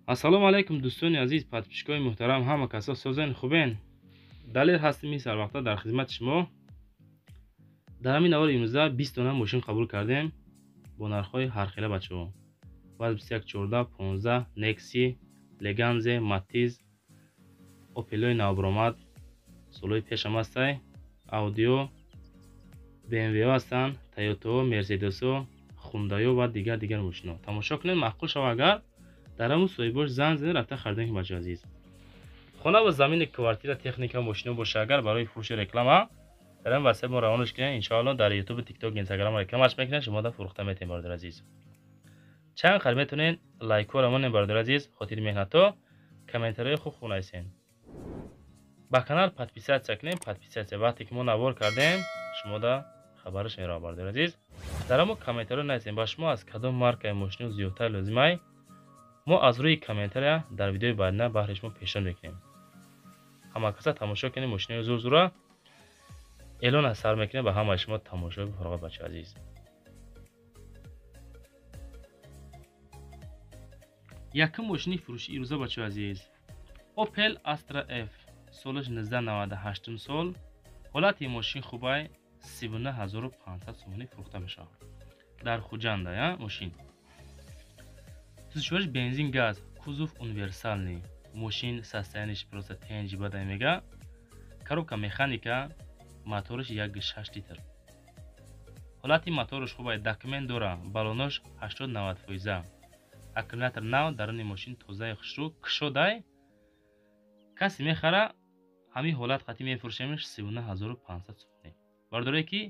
Ассалому алайкум дӯстони азиз, подписчикои муҳтарам, ҳама касо созен хубен. Далер ҳастем ин сарвақта дар хизмати шумо. Дар ҳамин навори имрӯза 20 дона мошин қабул кардем бо нархҳои ҳархела бачаҳо. ВАЗ 2114, 15, Nexi, Leganze, Matiz, Opel-ои навбаромад, солҳои пешам ҳастай, Audi-о, BMW-ҳо ҳастанд, Toyota-ҳо, Mercedes-ҳо, Hyundai-ҳо ва дигар мошинҳо. Тамошо кунед, маъқул шава агар дар ҳамун соҳибош занг занед, рафта харидорӣ кунед бачаҳои азиз. Хона ва замини квартира, техника, мошино боша агар барои фурӯши реклама дар ҳамин васият мо равонаш кунед, иншоалло дар YouTube, TikTok, Instagram рекламаш мекунед, шумо да фурӯхта метавонед бародари азиз. Чанд қадр метавонед лайкҳоро монед бародари азиз, хотири меҳнатҳо, комментариҳои хуб хуб нависед. Ба канал подписатсия кунед, подписатсия вақте ки мо навор кардем, шумо да хабараш меравад бародари азиз. Дар ҳамон комментариҳо нависед ба шумо аз кадом маркаи мошино зиёдтар лозимай. Мо аз рӯи комментария дар видеои баъдина баҳри шумо пешниҳод мекунем. Ҳама каса тамошо кунед мошинои зур-зура. Эълон аз сар мекунем ба ҳамаи шумо тамошои бифарғод бачаи азиз. Якум мошини фурӯши ирӯза бачаи азиз. Opel Astra F солаш 1998 сол. Ҳолати мошин хубай, 39500 сомонӣ фурӯхта мешавад. Дар Хуҷанда, мошин. Сӯзишвориш бензин газ, кузов универсальный. Мошин состояниш просто тенҷи бадай мега. Коробка механика, моториш 1.6 литр. Ҳолати моториш хубай, документ дора, баллонош 80-90%. Аккумулятор нав, даруни мошин тозаи хушрӯ, кушодай. Касе мехара, ҳамин ҳолат қатъи мефурӯшемш 39500 сомонӣ. Бародарое ки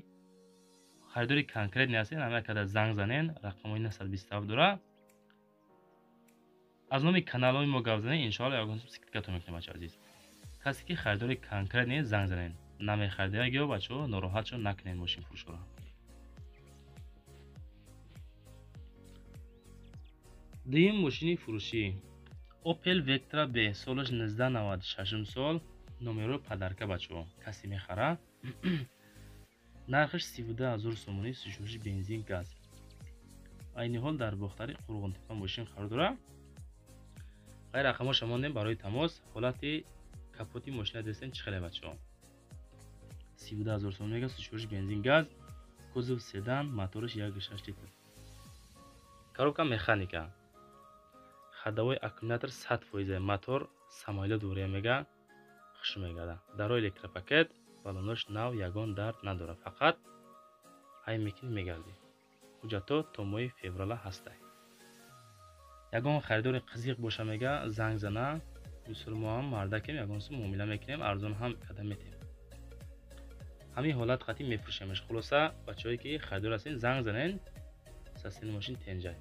харидори конкретни ҳастед, ҳама када занг занен, рақамҳои 927 дора. Аз номи каналҳои мо гап занед, иншоалло ягон сум скидкатон мекунем бачаҳои азиз. Касе ки харидори конкретни занг занед, намехаридагиё бачаҳо нороҳат шо накунед мошинфурӯшро. Дуюм мошини фурӯшӣ Opel Vectra B солаш 1996 сол, номеро падарка бачаҳо. Касе мехара, нархаш 32000 сомонӣ, сӯзишвориш бензин газ. Айни ҳол дар Бохтари Қурғонтепа мошин қарор дорад. Ғайр рақамҳоша мондем барои тамос. Ҳолати капоти мошина дестем чӣ хеле бачаҳо. 32000 сомонӣ мега, сӯзишвориш бензин газ, кузов седан, моториш 1.6 литр. Коробка механика. Ходовой аккумулятор 100%, мотор самолёт дурия мега, хуш мегардад. Дарои электропакет, баллонош нав, ягон дард надорад, фақат ҳай мекунӣ мегардӣ. Ҳуҷҷатҳо то моҳи феврала ҳастай. Ягон харидори қизиқ боша мега, занг зана, мисол мо ҳам мардакем, ягон сум муомила мекунем, арзон ҳам када метем. Ҳамин ҳолат қатъи мефурӯшемаш. Хулоса бачаҳое ки харидор ҳастен, занг занен, састени мошин тенҷай.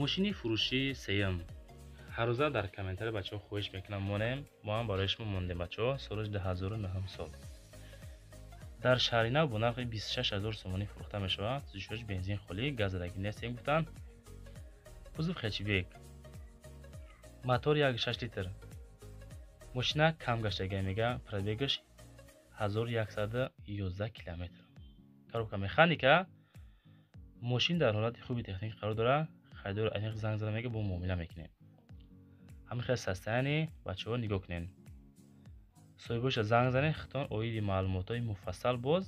Мошини фурӯшии сеюм. Ҳар рӯза дар комментария бачаҳо хоҳиш мекунам монем, мо ҳам барои шумо мондем бачаҳо. Солаш 2009 сол. Дар шаҳри нав бо нархи 26000 сомонӣ фурӯхта мешавад. Сӯзишвориш бензин холӣ, газ задагӣ нестем гуфтанд. Кузов хэтчбек. Мотор 1.6 литр. Мошина кам гаштагӣ мега, пробегаш 1111 километр. Коробка механика. Мошин дар ҳолати хуби техникӣ қарор дорад. Харидори аниқ занг зада мега, бо муомила мекунем. Ҳамин хел состояние бачаҳо нигоҳ кунед. Соҳибоша занг занед, хитон оиди маълумотҳои муфассал боз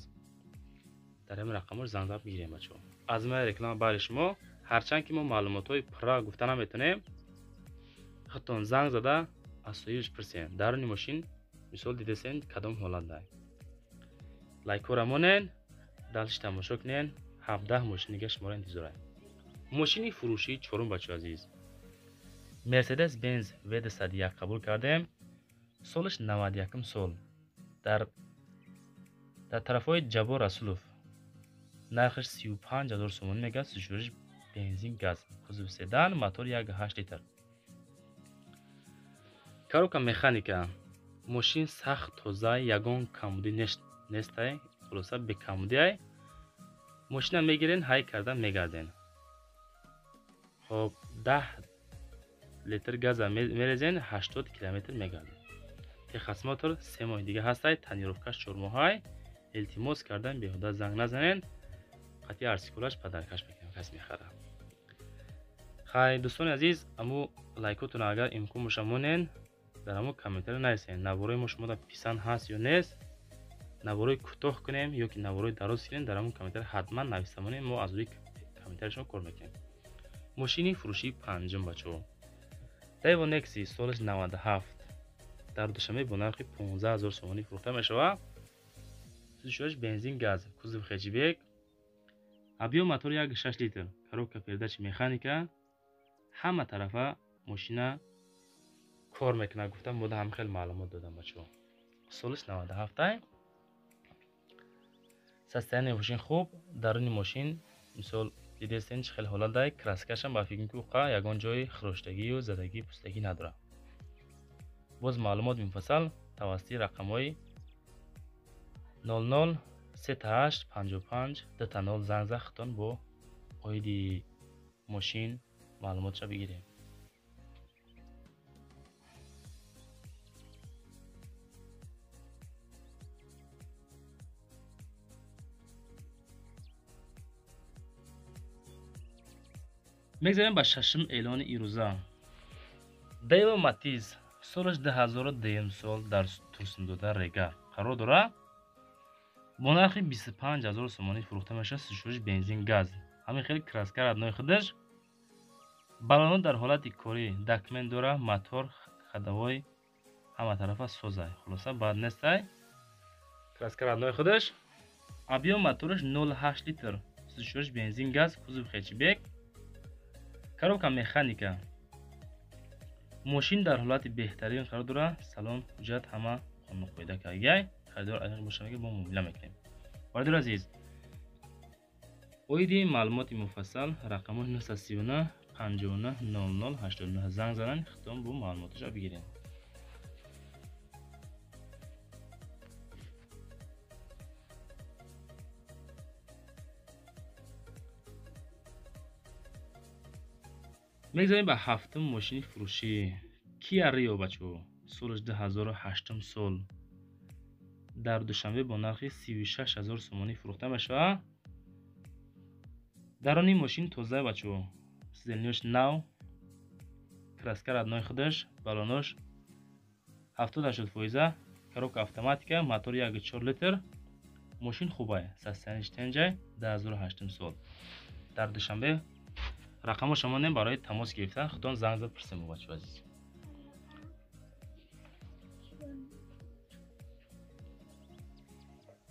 дар ҳамин рақамҳо занг зада бигирем бачаҳо. Аз май реклама бари шумо, ҳарчанд ки мо маълумотҳои пурра гуфта наметавонем, хитон занг зада аз соҳибаш пурсем. Даруни мошин мисол дидесен кадом ҳолат дай. Лайкҳоро монед, дальше тамошо кунед. 17 мошин дига шуморо интизорад. Мошини фурӯшии чорум бачаҳои азиз. Mercedes Benz V201 қабул кардем. Солаш 91 сол. Дар тарафҳои Ҷаббор Расулов. Нархаш 35000 сомонӣ мега, сӯзишвориш бензин газ, кузов седан, мотор 1.8 литр. Коробка механика. Мошин сахт тоза, ягон камбудӣ нестай, хулоса бекамбудиай. Мошина мегирен, ҳай карда мегарден. Хоб, 10 литр газа мерезен, 80 километр мегарден. Техосмотр 3 моҳи дига ҳастай, тонировкаш 4 моҳай. Илтимос кардан беҳуда занг назанен, қатъи арсикулаш падаркаш мекунем, кас мехара. Хай дӯстони азиз, аму лайкотон агар имкон боша монен, дар ҳамо комментарио нависен. Наворои мо шумода писанд ҳаст ё нест, наворои кӯтоҳ кунем ё ки наворои дароз кунем, дар ҳамон комментарио ҳатман нависта монем, мо аз рӯи комментари шумо кор мекунем. Мошини фурӯшии панҷум бачаҳо. Daewoo Nexi солаш 97 дар Душанбе бо нархи 15 000 сомонӣ фурӯхта мешавад. Сӯзишвориш бензин газ, кузов хэтчбек, объём мотор 1,6 литр, коробка передачи механика, ҳама тарафа мошина кор мекунад, гуфтам бода ҳам хел маълумот додам бачаҳо. Солаш 97. Состояние мошин хуб, даруни мошин мисол дидестен чӣ хел ҳолат дай, краскашам ба фикр ки уқа ягон ҷои хироштагию задагӣ пустагӣ надорад. Боз маълумот муфассал тавассути рақамҳои 00 38 55 00 занг зад, худтон бо оиди мошин маълумотша бигирем. Мегзарем ба шашум эълони ирӯза. Daewoo Matiz солаш 2002 сол дар Турсундода Регар қарор дорад. Бо нархи 25 000 сомонӣ фурӯхта мешавад. Сӯзишвориш бензин газ. Ҳамин хел краска родной худаш. Баллоно дар ҳолати корӣ, документ дора, мотор, ходовой ҳама тарафа созай. Хулоса бад нестай. Краска родной худаш. Объём мотораш 0,8 литр. Сӯзишвориш бензин газ, кузов хэтчбек. Коробка механика. Мошин дар ҳолати беҳтарин қарор дорад. Салон, ҳуҷҷат ҳама қонунқоида кардагиай. Харидор аниқ боша мега бо муомила мекунем. Бародари азиз, оиди маълумоти муфассал рақамҳои 939 59 00 89 занг зананд, худтон бо маълумоташа бигирем. Мегзарем ба ҳафтум мошини фурӯшӣ. Kia Rio бачаҳо, солаш 2008 сол дар Душанбе бо нархи 36 000 сомонӣ фурӯхта мешавад. Даруни мошин тоза бачаҳо, сиденьяш нав, краска родной худаш, баллонош 70-80%, коробка автоматика, мотор 1,4 литр. Мошин хубай, состоянияш тенҷай, 2008 сол дар Душанбе. Рақамҳо монем барои тамос гирифтан, худтон занг зад пурсем бачаҳо азиз.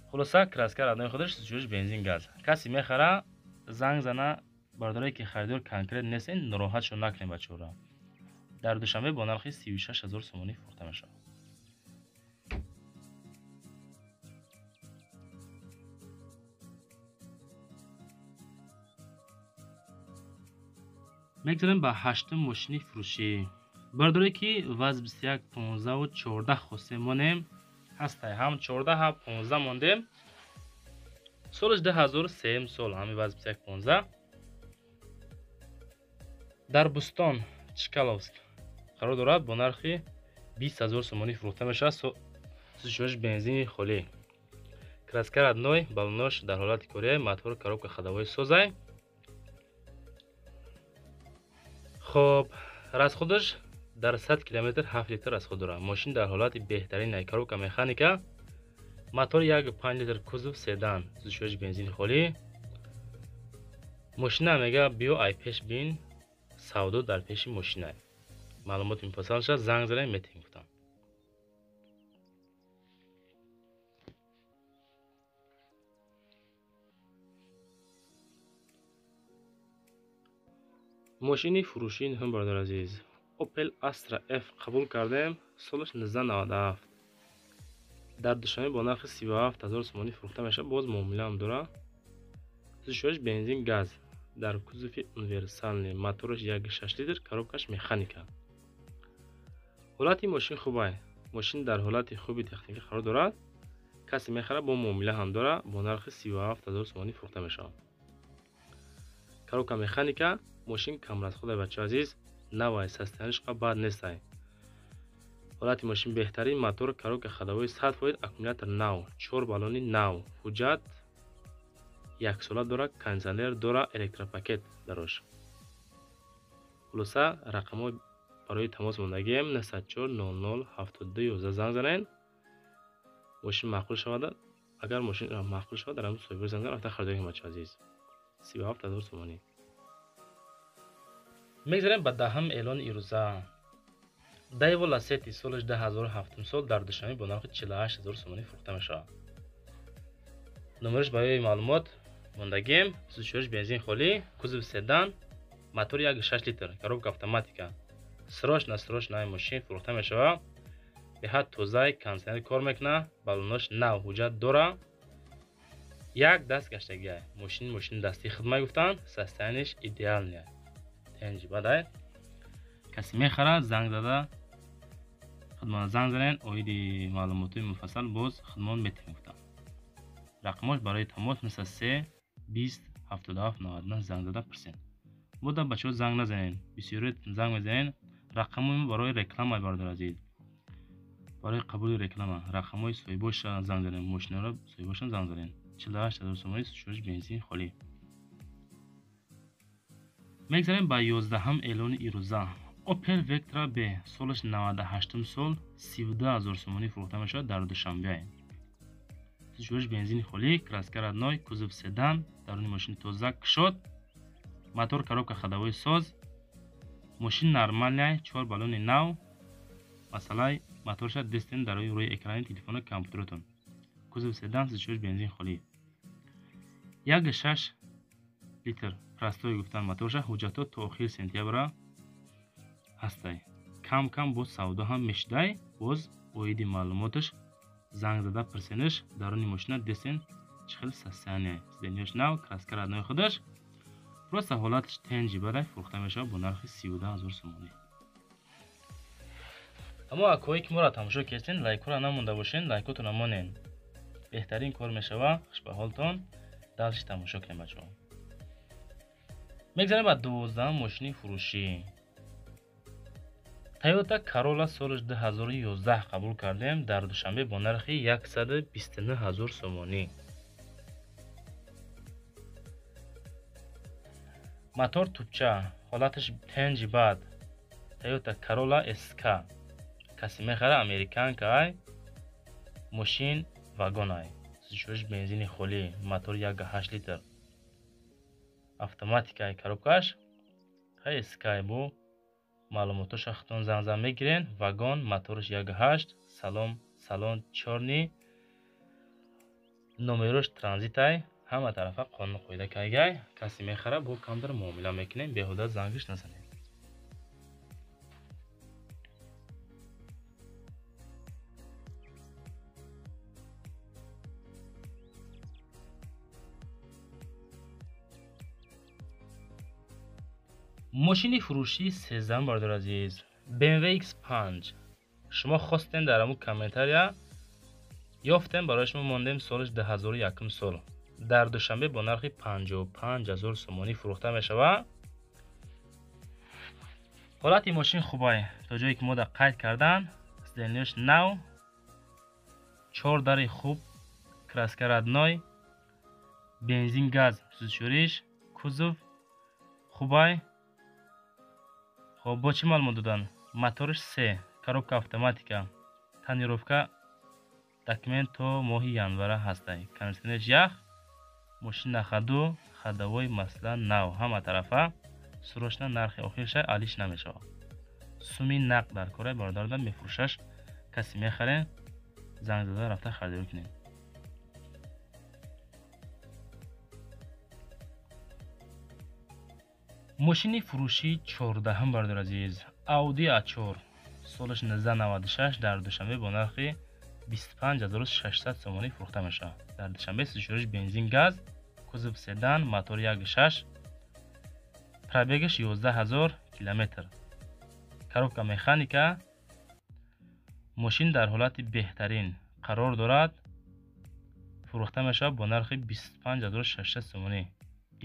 Хулоса краска родной худаш, сӯзишвориш бензин газ. Касе мехара занг зана, бародарое ки харидор конкрет нестен, нороҳатшон накунем бачаҳоро. Дар Душанбе бо нархи 36 000 сомонӣ фурӯхта мешавад. Мегзарем ба ҳаштум мошини фурӯшӣ. Бародарое ки ВАЗ 21 15 14 хостем монем, ҳастай ҳам 14 ҳам 15 мондем. Солаш 2003 сол ҳами ВАЗ 21 15 дар Бустон Чкаловск қарор дорад, бо нархи 20 000 сомонӣ фурӯхта мешавад. Сӯзишвориш бензини холӣ. Краска родной, баллонош дар ҳолати кория, мотор, коробка ходовой созай. Хоб, расходаш дар 100 километр 7 литр расход дорад. Мошин дар ҳолати беҳтарин, коробка механика, мотор 1,5 литр, кузов седан, сӯзишвориш бензини холӣ. Мошина мега биё ай пеш бин, савдо дар пеши мошина. Маълумоти муфассал шад занг занем метем гуфтам. Мошини фурӯшии нӯҳум бародари азиз. Opel Astra F қабул кардем, солаш 1997. Дар Душанбе бо нархи 37 000 сомонӣ фурӯхта мешавад, боз муомила ҳам дорад. Сӯзишвориш бензин газ, дар кузови универсальный, мотораш 1,6 литр, коробкаш механика. Ҳолати мошин хубай. Мошин дар ҳолати хуби техникӣ қарор дорад. Касе мехарад бо муомила ҳам дорад, бо нархи 37 000 сомонӣ фурӯхта мешавад. Коробка механика, мошин камрасходай бачаҳо азиз, навай, состоянияш бад нестай. Ҳолати мошин беҳтарин, мотор, коробка ходовой 100%, аккумулятор нав, 4 баллони нав, ҳуҷҷат яксола дорад, кондитсионер дорад, электропакет дарош. Хулоса рақамҳо барои тамос мондагием 904 00 72 11 занг занед. Мошин маъқул шавад, агар мошин маъқул шавад, дар ҳамин соҳиб занг занед, рафта харидорӣ кунед бачаҳо азиз. 37 000 сомонӣ. Мегзарем ба даҳум эълони ирӯза. Daewoo Lacetti солаш 2007 сол дар Душанбе бо нархи 48 000 сомонӣ фурӯхта мешавад. Номераш барои маълумот мондагием, сӯзишвориш бензин холӣ, кузов седан, мотор 1.6 литр, коробка автоматика. Срочно срочно ин мошин фурӯхта мешавад. Беҳад тозай, кондиционер кор мекунад, баллонош нав ҳуҷҷат дора. Як даст гаштагиай. Мошин мошини дастии хидмат гуфтанд, состоянияш идеальный. Тенҷи бадай. Касе мехарад, занг зада хидмат занг занед, оиди маълумотҳои муфассал боз хидмат метавонем гуфтанд. Рақамош барои тамос 93 20 77 99 занг зада пурсед. Бода бачаҳо занг назанед, бисёре занг мезанед. Рақамҳои мо барои реклама бародар азиз. Барои қабули реклама рақамҳои соҳибоша занг занед, мошинаро соҳибошон занг занед. 48 000 сомонӣ сӯзишвориш бензин холӣ. Мегзарем ба 11-ум эълони ирӯза. Opel Vectra B солаш 98 сол 32 000 сомонӣ фурӯхта мешавад дар Душанбе. Сӯзишвориш бензини холӣ, краска родной, кузов седан, даруни мошин тоза кушод, мотор коробка ходовой соз, мошин нормальная, 4 баллони нав. Масалаи моторша дестен дар рӯи экрани телефону компютератон. Кузов седан, сӯзишвориш бензин холӣ. 1.6 литр простой гуфтан моторша, ҳуҷҷатҳо то охири сентябра ҳастай. Кам кам боз савдо ҳам мешудай, боз оиди маълумоташ занг зада пурсенаш. Даруни мошина десен чӣ хел состояние, сиденьяш нав, краска родной худаш, просто ҳолаташ тенҷи бадай, фурӯхта мешавад бо нархи 32 000 сомонӣ. Аммо акҳое ки моро тамошо кардед, лайкҳоро намонда бошед, лайкотонро монед. Беҳтарин кор мешавад. Хуш ба ҳолтон. Дальше тамошо кунем бачаҳо. Мегзарем ба 12-ум мошини фурӯшӣ. Toyota Corolla солаш 2011 қабул кардем дар Душанбе бо нархи 129 000 сомонӣ. Мотор тупча, ҳолаташ тенҷи бад. Toyota Corolla SK. Касе мехара американка ай, мошин вагон ай. Сӯзишвориш бензини холӣ, мотор 1.8 литр. Автоматика ай коробкаш. Хай SK бу. Маълумотоша худтон занг зан мегирен. Вагон, мотораш 1.8, салон салон чёрный, номерош транзитай, ҳама тарафа қонун қоида кайгай. Касе мехара бо камтар муомила мекунем, беҳуда зангиш назанем. Мошини фурӯшии 13 бародар азиз, BMW X5. Шумо хостем дар ҳамун комментария ёфтем, барои шумо мондем. Солаш 2001 сол дар Душанбе бо нархи 55 000 сомонӣ фурӯхта мешавад. Ҳолати мошин хубай, то ҷое ки мо дар қайд кардан, сиденьяш нав, 4 дари хуб, краска родной, бензин газ сӯзишвориш, кузов хубай. Хоб, бо чӣ маълумот додан? Мотораш 3, коробка автоматика, тонировка документ то моҳи январа ҳастай. Кондиционерш ях, мошин на ходу, ходовой масла нав, ҳама тарафа срочно нархи охирша алиш намешавад. Суми нақд дар кора бародарда мефурӯшаш. Касе мехарен, занг зада рафта харидорӣ кунед. Мошини фурӯшии 14-ум бародар азиз, Audi A4 солаш 1996 дар Душанбе бо нархи 25600 сомонӣ фурӯхта мешавад. Дар Душанбе сӯзишвориш бензин газ, кузов седан, мотор 1.6, пробегаш 11000 километр. Коробка механика. Мошин дар ҳолати беҳтарин қарор дорад. Фурӯхта мешавад бо нархи 25600 сомонӣ.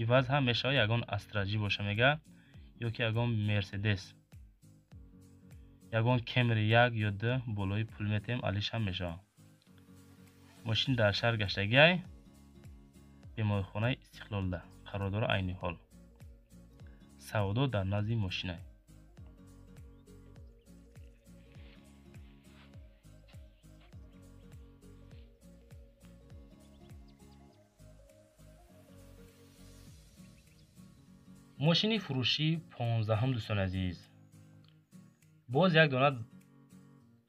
Иваз ҳам мешавад, ягон Astra J боша мега, ё ки ягон Mercedes, ягон Camry 1 ё 2 болои пул метем, алиш ҳам мешавад. Мошин дар шаҳр гаштагиай, беморхонаи Истиқлолда қарор дорад айни ҳол. Савдо дар назди мошинай. Мошини фурӯшии 15-ум дӯстони азиз. Боз як дона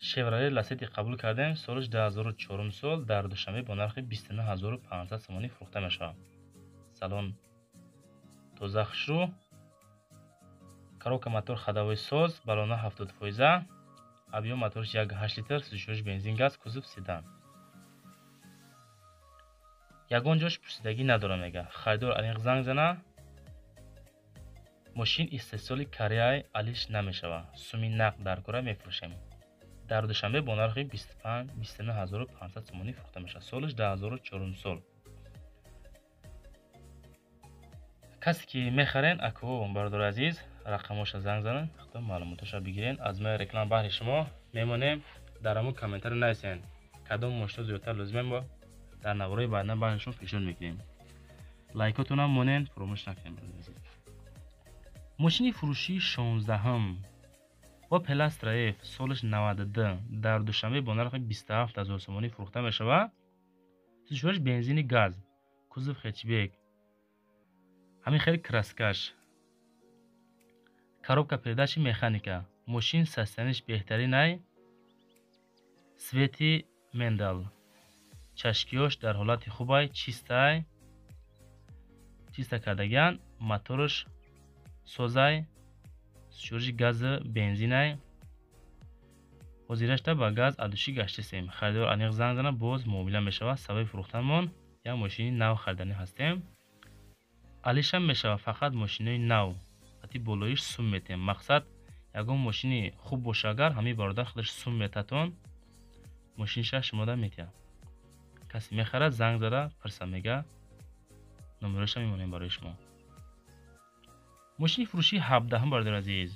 Chevrolet Lacetti қабул кардем, солаш 2004 сол дар Душанбе бо нархи 29500 сомонӣ фурӯхта мешавад. Салон тоза хушрӯ, коробка мотор ходовой соз, баллона 70%, объем моторш 1.8 литр, сӯзишвориш бензин газ, кузов седан. Ягон ҷош пурсидагӣ надорам мега. Харидор аниқ занг зана. Мошин истеҳсоли Кореяй алиш намешавад. Суми нақд дар кора мефурӯшем. Дар Душанбе бо нархи 29500 сомонӣ фурӯхта мешавад. Солаш 2004 сол. Касе ки мехарен, ако бародари азиз, рақамоша занг занен, худо маълумотоша бигирен. Аз мо реклама баҳри шумо мемонем. Дар ҳамон комментарио нависен кадом мошино зиёдтар лозимем, мо дар навораи баъдан баҳри шумо пешниҳод мекунем. Лайкотонам монен, фаромӯш накунем бародари азиз. Мошини фурӯшии 16-ум Opel Astra F солаш 92 дар Душанбе бо нархи 27000 сомонӣ фурӯхта мешавад. Сӯзишвориш бензини газ, кузов хэтчбек, ҳамин хел краскаш, коробка передачи механика. Мошин состояниш беҳтаринай, свети мендал, чашкиёш дар ҳолати хубай, чистай, чиста кардагиан, мотораш созай, сӯзишвориши гази бензинай. Ҳозирашта ба газ адушӣ гаштисем. Харидор аниқ занг зана, боз муомила мешавад. Сабаби фурӯхтанмон як мошини нав хариданӣ ҳастем. Алишам мешавад, фақат мошинои нав ати болоиш сум метем. Мақсад ягон мошини хуб боша, агар ҳамин бародар худаш сум метатон, мошиниша шумода метиҳад. Касе мехарад, занг зада пирса мега, номероша мемонем барои шумо. Мошини фурӯшии 17-ум бародари азиз.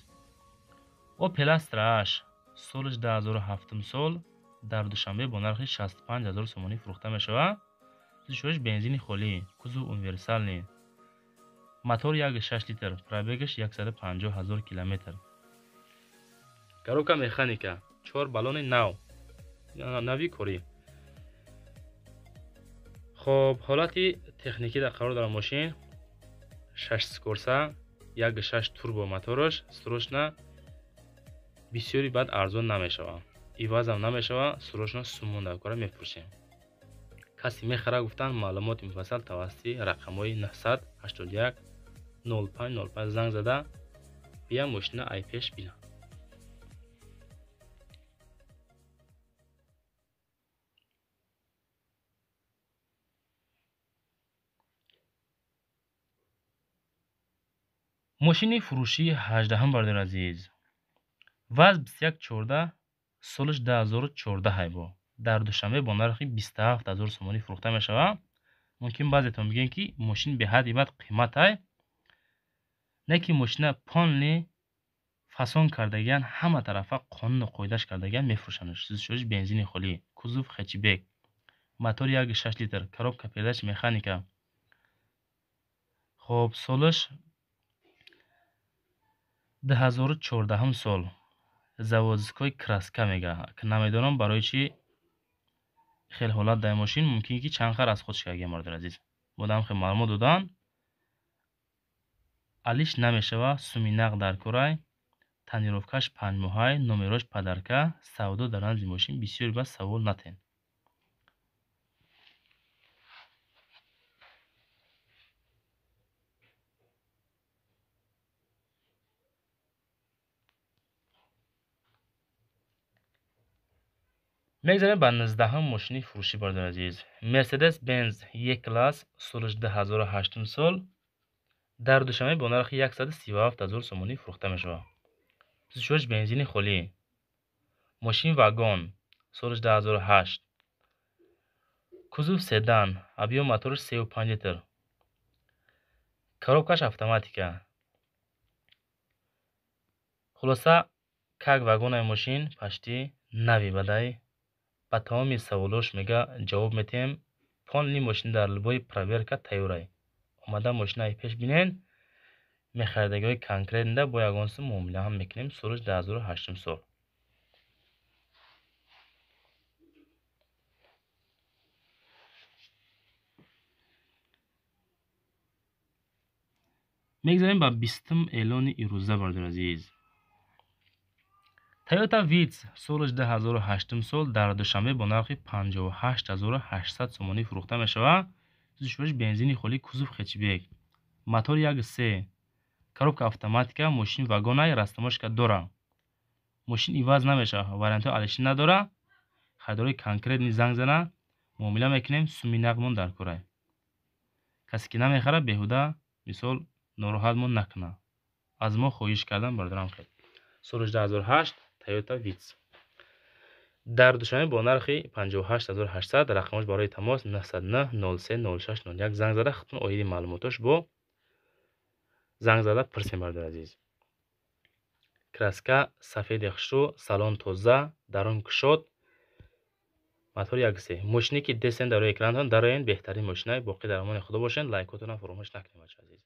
Opel Astra H солаш 2007 сол дар Душанбе бо нархи 65000 сомонӣ фурӯхта мешавад. Сӯзишвориш бензини холӣ, кузов универсални, мотор 1.6 литр, пробегаш 150000 километр. Коробка механика, 4 баллони нав, нави корӣ. Хоб, ҳолати техникӣ дар қарор дорад мошин. 6 скорса, 1.6 турбо мотораш, срочно бисёри баъд арзон намешавад, ивазам намешавад, срочно сумон дар кора мефурӯшем. Касе мехара гуфтан маълумоти муфассал тавассути рақамҳои 981 05 05 занг зада бия мошина ай пеш бина. Мошини фурӯшии 18-ум бародари азиз. ВАЗ 2114 солаш 2014 ҳайбо дар Душанбе бо нархи 27000 сомонӣ фурӯхта мешавад. Мумкин баъзетон бигӯянд ки мошин беҳад ибад қиматай, не ки мошина полни фасон кардагиан, ҳама тарафа қонуну қоидаш кардагиан мефурӯшанд. Сӯзишвориш бензини холӣ, кузов хэтчбек, мотор 1.6 литр, коробка передач механика. Хоб, солаш 2014 сол, заводской краска мега. Намедонам барои чӣ хел ҳолат дар мошин, мумкин ки чанд хар аз худ шикагия бародари азиз. Модам хел маълумот додан, алиш намешава, суми нақд дар корай, тонировкаш 5 моҳай, номерош падарка, савдо дар назди мошин бисёр ба савол натен. Мегзарем ба 19-ум мошини фурӯшӣ бародари азиз. Mercedes Benz E-класс солаш 2008 сол дар Душанбе бо нархи 137000 сомонӣ фурӯхта мешавад. Сӯзишвориш бензини холӣ, мошин вагон солаш 2008, кузов седан, объем мотораш 3.5 литр, коробкаш автоматика. Хулоса как вагонаи мошин пашти нави бадай. Ба тамоми саволош мега ҷавоб метиҳем. Полни мошин дар либои проверка тайёрай. Омада мошинаи пеш бинен, мехаридагиҳои конкретнда бо ягон сум муомила ҳам мекунем. Солаш 2008 сол. Мегзарем ба 20-ум эълони ирӯза, бародари азиз. Тойота Витс, солаш 2008 сол, дар Душанбе бо нархи 58 800 сомонӣ фурӯхта мешавад. Сӯзишвориш бензини холӣ, кузов хэтчбек, мотор 1,3, коробка автоматика. Мошини вагонай, растаможка дора. Мошин иваз намешавад, вариантҳои алишин надора. Харидорои конкретный занг зана, муомила мекунем. Суми нақдмон дар корай. Касе ки намехарад, беҳуда, мисол, нороҳатмон накунад. Аз мо хоҳиш кардан, бародарам, хел. Соли 2008, Тойота Витс дар Душанбе бо нархи 58 800. Рақамош барои тамос 909 03 06 01. Занг зада, худтон оиди маълумотош бо занг зада пурсем, бародари азиз. Краска сафеди хушрӯ, салон тоза, дарун кушод, мотор 1,3. Мошине ки дестен дар рӯи экранатон дароен, беҳтарин мошинай. Боқӣ дар амони Худо бошен. Лайкотонам фаромӯш накунед, бача азиз.